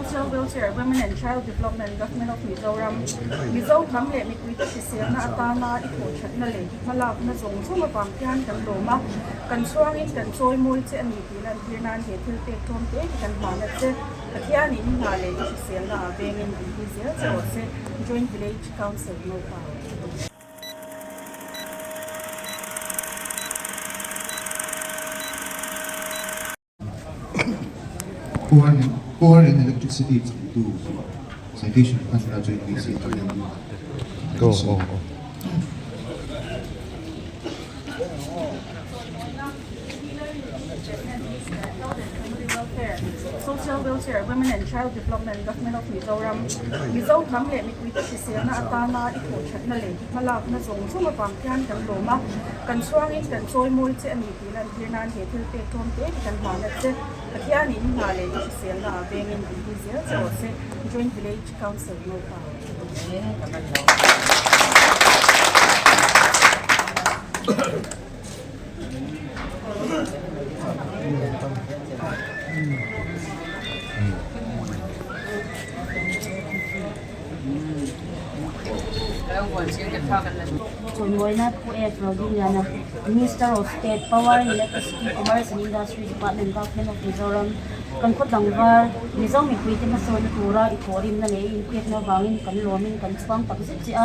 Social Welfare, Women and Child Development, Government of Mizoram, Mizo hnam leh mipuite hriselna atana i thawhthatna leh i hmalakna zawng zawng avang hian kan lawm a, kan chhuangin kan chawimawi che a ni tih lantir nan he thil pek tlawm te hi kan hlan a che. Pathianin i hna leh i hriselna ah vengin an hui zel che rawh se, Joint Village Council Ngopa. Power and Electricity changtu Citation khan Graduate VC atangin kan sawi. Social Welfare, Women and Child Development, Government of Mizoram, Mizo hnam leh mipuite hriselna atana i thawhthatna leh i hmalakna zawng zawng avang hian kan lawm a, kan chhuangin kan chawimawi che a ni tih lantir nan he thil pek tlawm te hi kan hlan a che. Pathianin i hna leh i hriselna ah vengin an hui zel che rawh se. Joint Village Council Ngopa. Chawimawinak Pu F. Rodingliana, Minister of State, Power, Electricity, Commerce and Industry Department, Government of Mizoram, Kan khaw tlangval Mizo mipuite hmasawnna tura i thawhrimna leh i inpekna avangin kan lawmin kan chhuang tak zet che a.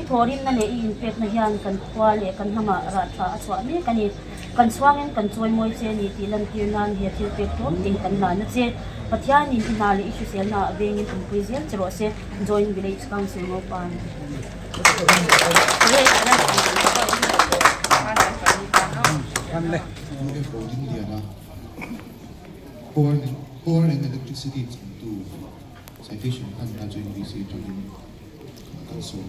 I thawhrimna leh i inpekna hian kan khua leh kan hnamah rah tha a chhuah mek a ni. Kan chhuangin kan chawimawi che a ni tih lantir nan he thil pek tlawm te hi kan hlan a che. Pathianin i hna leh i hriselna ah vengin awmpui zel che rawh se. Joint Village Council Ngopa. UFO Dingliana Power and Electricity changtu Citation khan Joint VC atangin kan sawi.